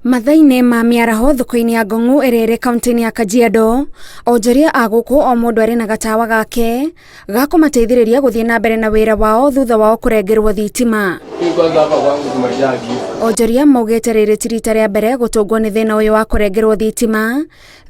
Mathaa-inĩ ma mĩaraho thoko-inĩ ya Ngong'u ĩrĩa ĩrĩ kaunti-inĩ ya Kajiado, onjoria a gũkũ o mũndũ arĩ na gatawa gake ga kũmateithĩrĩria gũthiĩ na mbere na wĩra wao thutha wao kũrengerwo thitima. Onjoria maugĩte rĩrĩ ti rita rĩa mbere gũtũngwo nĩ thĩna ũyũ wa kũrengerwo thitima,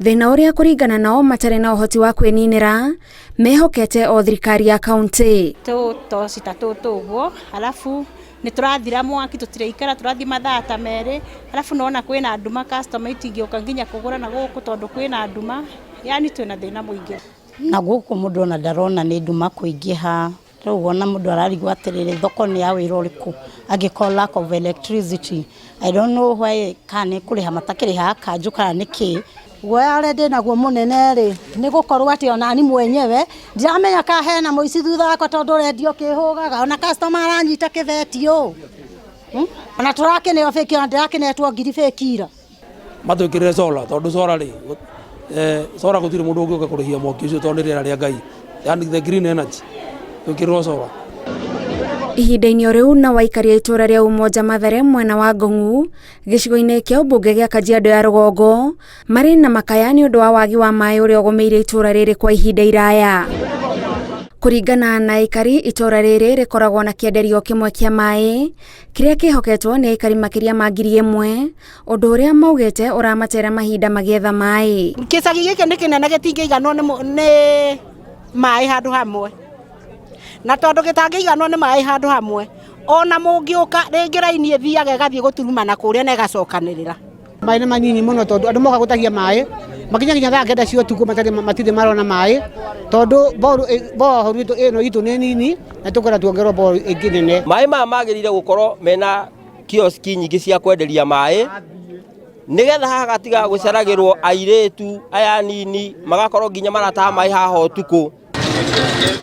thĩna ũrĩa kũringana nao matarĩ na ũhoti wa kwĩninĩra, mehokete o thirikari ya kaunti. Tũtoci ta tũtũ ũguo alafu nĩ tũrathira mwaki tũtiraikara tũrathiĩ mathaa ta merĩ alafu nona kwĩna nduma customer itingĩũka nginya kũgũra na gũkũ tondũ kwĩna nduma, yani twĩna thĩna mũingĩ. Na gũkũ mũndũ ona ndarona nĩ nduma kũingĩha, rĩu ona mũndũ ararigwo atĩrĩrĩ, thoko nĩ ya wĩra ũrĩkũ angĩkorwo lack of electricity. I don't know why kana nĩ kũrĩha matakĩrĩhaga kanjũ kana nĩkĩ. Guoya ũrĩa ndĩnaguo mũnene rĩ, nĩ gũkorwo atĩ onani mwenyewe ndiramenya kana hena mũici thutha wakwa tondũ rendio kĩhũgaga ona customer aranyita kĩbeti ũũ. Ona tũrakĩneo bĩki ona ndĩrakĩnetwo ngiri bĩki ira. Matwĩkĩrĩre solar tondũ solar rĩ, solar gũtirĩ mũndũ ũngĩũka kũrĩhia mwaki ũcio tondũ nĩ rĩera rĩa Ngai, yani the green energy, twĩkĩrĩrwo solar. Ihinda-inĩ o rĩu nao aikari a itũra rĩa Umoja Mathare mwena wa Ngong'u gĩcigo-inĩ kĩa ũmbunge gĩa Kajiado ya rũgongo marĩ na makaya nĩ ũndũ wa wagi wa maĩ ũrĩa ũgũmĩire itũra rĩrĩ kwa ihinda iraya. Kũringana na aikari, itũra rĩrĩ rĩkoragwo na kĩenderio kĩmwe kĩa maĩ kĩrĩa kĩhoketwo nĩ aikari makĩria ma 1000, ũndũ ũrĩa maugĩte ũramatera mahinda magĩetha maĩ. Gĩcagi gĩkĩ nĩ kĩnene gĩtingĩiganwo nĩ maĩ handũ hamwe, na tondũ gĩtangĩiganwo nĩ maĩ handũ hamwe, ona mũngĩũka rĩngĩ raini ĩthiaga ĩgathiĩ gũturumana kũrĩa na ĩgacokanĩrĩra. Maĩ nĩ manyinyi mũno tondũ andũ moka gũtahia maĩ makinya nginya thaa 9 cia ũtukũ matirĩ marona maĩ tondũ bohoro ĩno itũ nĩ nini na tũkwenda tuongererwo bohoro ĩngĩ nene. Maĩ maya magĩrĩire gũkorwo mena kioski nyingĩ cia kwenderia maĩ nĩgetha haha gatiga gũceragĩrwo airĩtu aya nini magakorwo nginya marataha maĩ haha ũtukũ.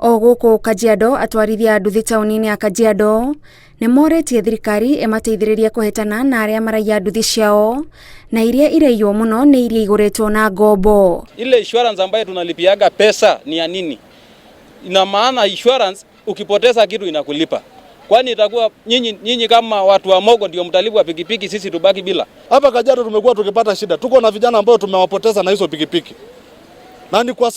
O gũkũ Kajiado, atwarithia a nduthi taũni-inĩ ya Kajiado nĩ morĩtie thirikari ĩmateithĩrĩrie kũhĩtana na arĩa maraiya nduthi ciao na iria iraiywo mũno nĩ iria igũrĩtwo na ngombo. Ile insurance ambayo tunalipiaga pesa ni ya nini? Ina maana insurance ukipoteza kitu inakulipa. Kwani itakuwa nyinyi kama watu wa Mogo ndio mtalipwa pikipiki, sisi tubaki bila? Hapa Kajiado tumekuwa tukipata shida. Tuko na vijana ambao tumewapoteza na hizo pikipiki. Na ni kwa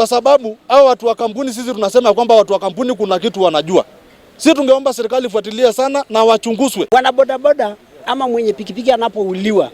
sababu hao watu wa kampuni, sisi tunasema kwamba watu wa kampuni kuna kitu wanajua. Sisi tungeomba serikali ifuatilie sana na wachunguzwe. Wana bodaboda ama mwenye pikipiki anapouliwa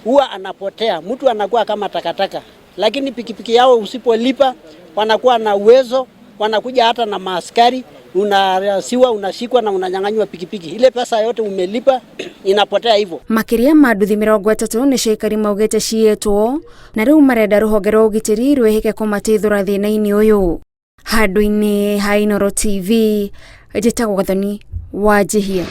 huwa anapotea, mtu anakuwa kama takataka. Lakini pikipiki yao usipolipa wanakuwa na uwezo, wanakuja hata na maaskari, unarasiwa, unashikwa na unanyang'anywa pikipiki. Ile pesa yote umelipa inapotea hivyo. Makĩria ma nduthi 30 nĩcio aikari maugĩte ciyĩtwo na rĩu marenda rũhonge rwa ũgitĩri rwĩhĩke kũmateithũra thĩna-inĩ ũyũ. Handũ-inĩ ha Inooro TV, njĩtagwo Gathoni Wanjihia.